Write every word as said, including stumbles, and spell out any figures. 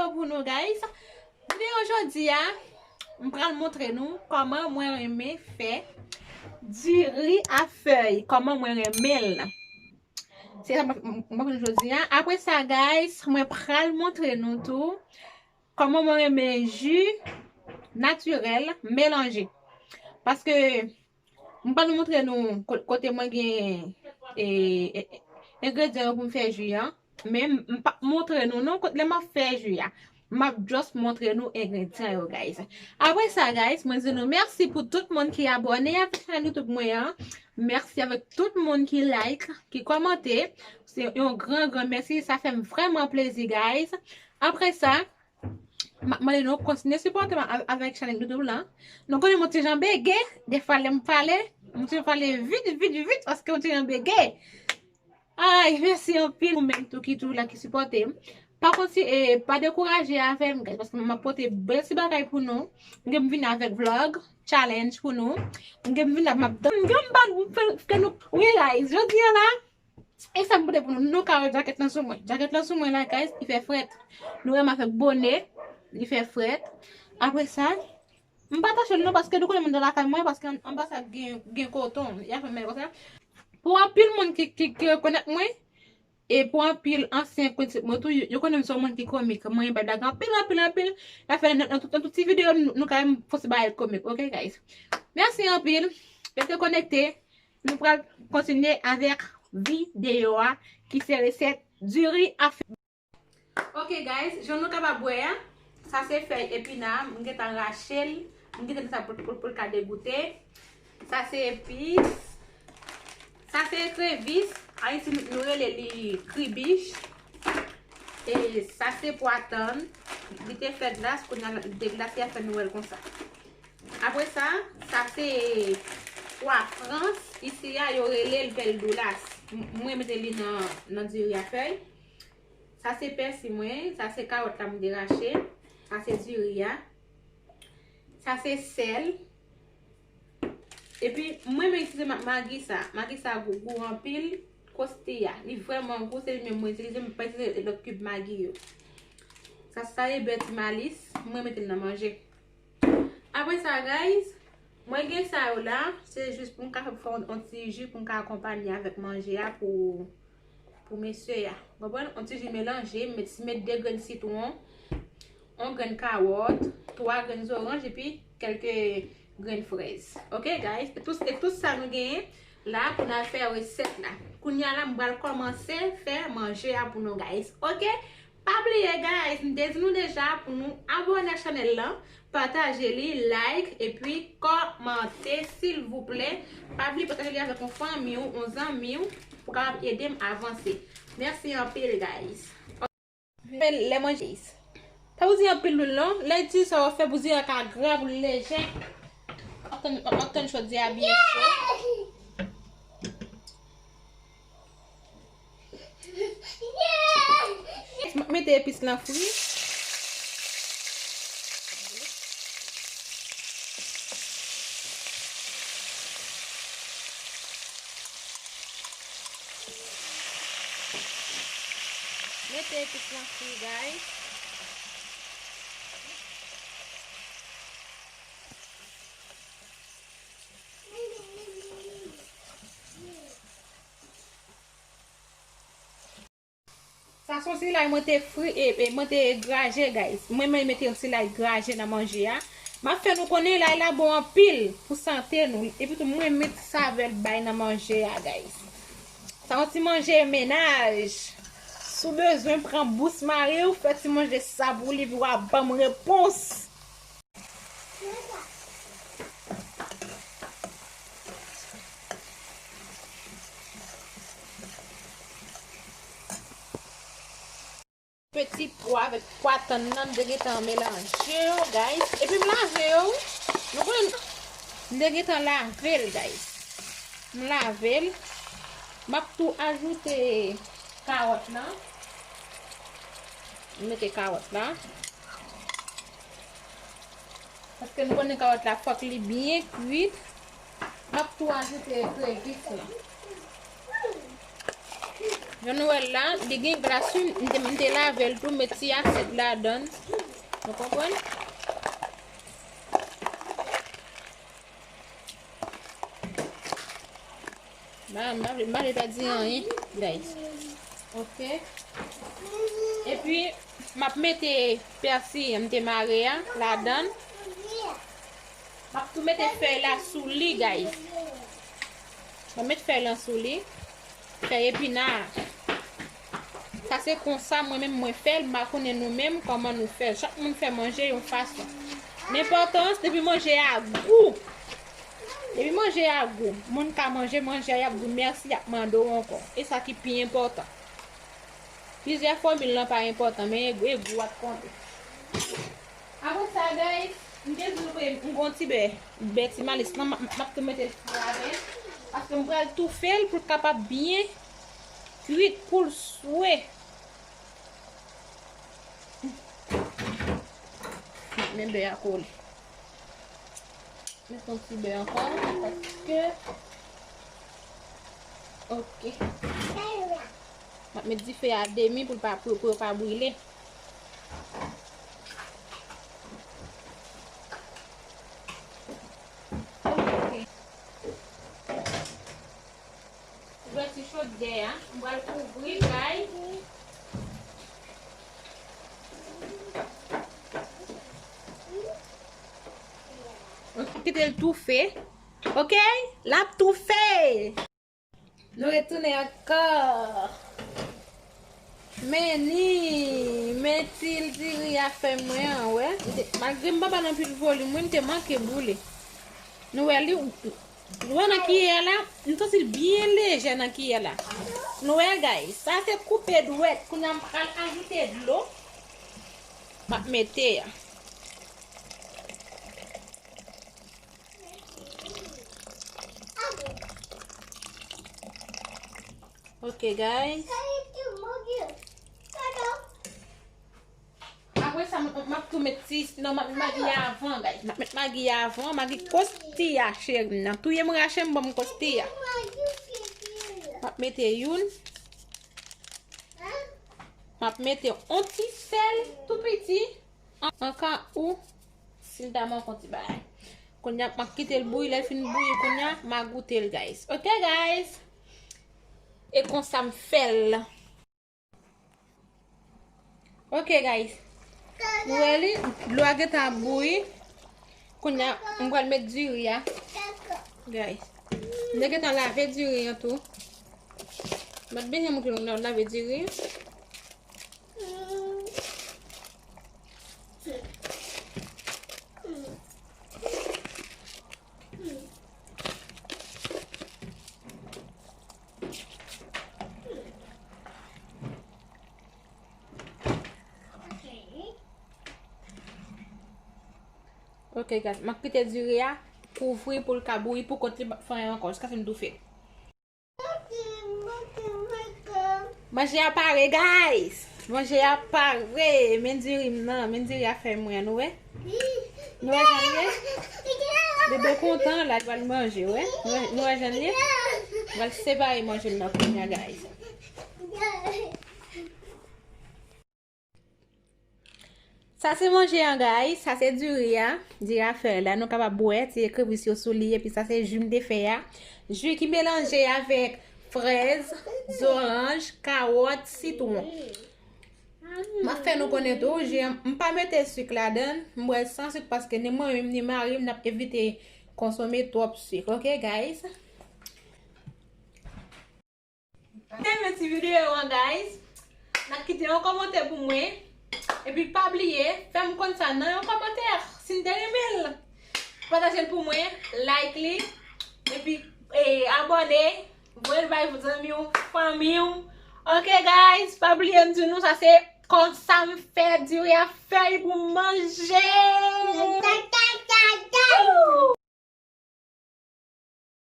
Pou nou, guys. Videyo jodi a, m pral montre nou kòman mwen renmen fè diri a fèy, kòman mwen renmen l. Se sa mwen, mwen, mwen jodi a. Apre sa, guys, mwen pral montre nou tou kòman mwen renmen ji natirèl melanje. Paske m pral montre nou ko-, kote mwen gen, e, e, engredyan yo pou m fè ji a. Men m, m p ap montre nou non, kot lè m ap fè ji a. M ap just montre nou engredyan yo, guys. Apre sa, guys, mwen di nou mèsi pou tout moun ki abòne avèk chanèl YouTube mwen an. Mèsi avèk tout moun ki like, ki kòmante. Se yon gran, gran mèsi. Sa fè m vrèman plezi, guys. Apre sa, m ap mande nou kontinye sipòte m a-, avèk chanèl YouTube lan. Nou konnen m yon ti jan bege, defwa lè m pale, m ti jan pale vit, vit, vit, paske m yon ti jan bege. Ay, mèsi anpil ou menm tou ki toujou la, ki sipòte m. Pa konti, e, pa dekouraje avè m, guys, paske m ap pote bèl ti bagay pou nou. M gen m vin avèk vlog, challenge pou nou. M gen m vin ap m ap dan-, m gen m ban, m fè, fè nou, wi, guys, jodi a la, e sa m pote pou nou. Nou ka wè jakèt lan sou mwen. Jakèt lan sou mwen la, guys, li fè frèt. Nou wè m avèk bonè, li fè frèt. Apre sa, m pa tache l non, paske nou konnen m nan lakay mwen, paske an-, anba sa gen, gen koton, y a fè m konsa. Pou anpil moun ki, ki, ki rekonèt mwen, e pou anpil ansyen konesans mwen tou, yo, yo konnen m se yon moun ki komik, mwen bay blag anpil, anpil, anpil. Sa fè nan, nan tout, nan tout ti videyo, nou, nou ka fè yon ti bagay komik, ok, guys? Mèsi anpil, rete konekte, nou pral kontinye avèk videyo a, ki se resèt diri a fèy. Ok, guys, jan nou kapab wè a, sa se fèy epina, m gentan rache l, m gentan sa pou, pou, pou l ka degoute. Sa se epis. Sa se ekrevis. Ayiti, nou, nou rele li kribich. E sa se pwa tann. Li te fè glas, kounye a l deglase, y a fè nou wè l konsa. Apre sa, sa se pwa frans. Isi a, yo rele l vèl doulas. M-, mwen mete li nan, nan diri a fèy. Sa se pèsi mwen, sa se kawòt la m te rache, sa se diri a, sa se sèl. Epi, mwen menm itilize ma-, magi sa. Magi sa gou, gou anpil, koste a. Li vrèman gou, se li menm mwen itilize, m pa itilize lòt kib magi yo. Sa, sa e bè ti malis, mwen mete l nan manje. Apre sa, guys, mwen gen sa yo la, se jis pou m ka fè yon, yon ti ji pou m ka akonpanye avèk manje a pou, pou mesye a. Konprann? Yon ti ji melanje, m met, met de grenn sitwon, yon grenn kawòt, twa grenn zoranj epi kèlke grenn frèz. Ok, guys? E tout, e tout sa nou genyen la pou n al fè resèt la. Kounye a la, m pral kòmanse fè manje a pou nou, guys. Ok? Pa bliye, guys, m te di nou deja pou nou abòne ak chanèl lan, pataje li, like, epi kòmante, silvouplè. Pa bliye pataje li avèk yon fanmi w, yon zanmi w, pou kapab ede m avanse. Mèsi anpil, guys. Men lè manje, pa bouzi anpil lwil non. Lè di sa w ap fè bouzi a ka gra pou l lejè. W ap tann, w ap tann chòdyè a byen cho. M ap mete epis lan fri. Mete epis lan fri, guys. Sa se yon silay mwen te fri, e, e, mwen te graje, guys. Mwen, mwen mete yon silay graje nan manje a. M ap fè nou konnen lay la bon anpil pou sante nou. Epi tou, mwen met savè l bay nan manje a, guys. Sa yon ti manje mennaj. Si w bezwen pran bous mari w, fè ti manje sa pou li, pou w a ban m repons. Peti pwa avèk pwa tann nan, m te gentan melanje yo, guys. Epi m lave yo. Nou konnen m te gentan lave l, guys. M lave l. M ap tou ajoute kawòt lan. M mete kawòt la. Paske nou konnen kawòt la fòk li byen kwit. M ap tou ajoute krevis lan. Jan nou wè l la, li gen gras wi, m te, m te lave l tou, met ti asid ladan l. Nou konprann? M pa, m pa vle, m pa vle pèdi anyen, guys. Ok. Epi, m ap mete pèsi m te mare a ladan l. M ap tou mete fèy la sou li, guys. M ap met fèy lan sou li. Fèy epina a. Sa se konsa mwen menm mwen fè l, m pa konnen nou menm kòman nou fè l. Chak moun fè manje yon fason. Men enpòtans, depi manje a gou. Depi manje a gou, moun ka manje, manje a y ap di w mèsi, y ap mande w ankò. E sa ki pi enpòtan. Plizyè fòmil lan pa enpòtan, men e, e gou a k konte. Apre sa, guys, m te di nou ke m gon ti bè, bè ti malis lan, m, m ap tou mete l fou avè l, paske m pral toufe l pou l kapab byen kwit pou l swe. Men bè a kole. Met yon ti bè ankò, paske, ok. M ap met dife a demi pou l pa, pou, pou yo pa brile. Ok. Ouvèti chodyè a, m pral kouvri kay. Ok, kite l toufe. Ok, l ap toufe. Nou retounen ankò. Men ni, men ti diri a fè mwen an, wè. M te, malgre m pa ba l anpil volim, wi, m te manke boule. Nou wè li, nou wè nan kiyè la, m santi l byen lejè nan kiyè la. Nou wè, guys, sa se koupe dwèt. Kounye a m pral ajoute dlo. M ap mete a. Ok, guys. Apre sa, m, m ap tou met ti, non, m ap met magi a avan, guys. M ap met magi a avan, magi kostiya, cheri m nan. Touye m rache m, ban m kostiya. M ap mete youn. M ap mete yon ti sèl tou piti. An, an ka ou, si l ta manke yon ti bagay. Kounye a, m ap kite l bouyi, lè l fin bouyi, kounye a, m a goute l, guys. Ok, guys? E konsa m fè l. Ok, guys. Nou wè li, dlo a gentan ap bouyi. Kounye a, m pral met diri a. Guys. M te gentan lave diri an tou. M ap bezwen montre nou lave diri. Ok, guys, m ap kite diri a kouvri pou l ka bouyi pou kont li, m p ap fè anyen ankò, jiskaske m toufe. Manje a pare, guys! Manje a pare! Men diri m nan, men diri a fè mwen, nou wè? Nou wè jan l ye? Bebe kontan la, li pral manje, wè? Nou wè, nou wè jan l ye? M pral separe manje m nan kounye a, guys. Sa se manje an, guys. Sa se diri a. Diri a fè la. Nou kapab bwè ti ekrevwis yo sou li. Epi sa se ji m te fè a. Ji ki melanje avèk frèz, zoranj, kawòt, sitwon. M ap fè nou konnen tou, ji an, m pa mete sik ladan l. M bwè l san sik paske ni mwen menm ni mari m n ap evite konsome twòp sik. Ok, guys? Renmen ti videyo an, guys. N ap kite yon kòmantè pou mwen. Epi pa bliye, fè m konn sa nan yon kòmantè. Si n te renmen l, pataje l pou mwen, like li. Epi, e, abòne, voye l bay zanmi w, fanmi w. Ok, guys, pa bliye m di nou, sa se konsa m fè diri a fèy pou manje.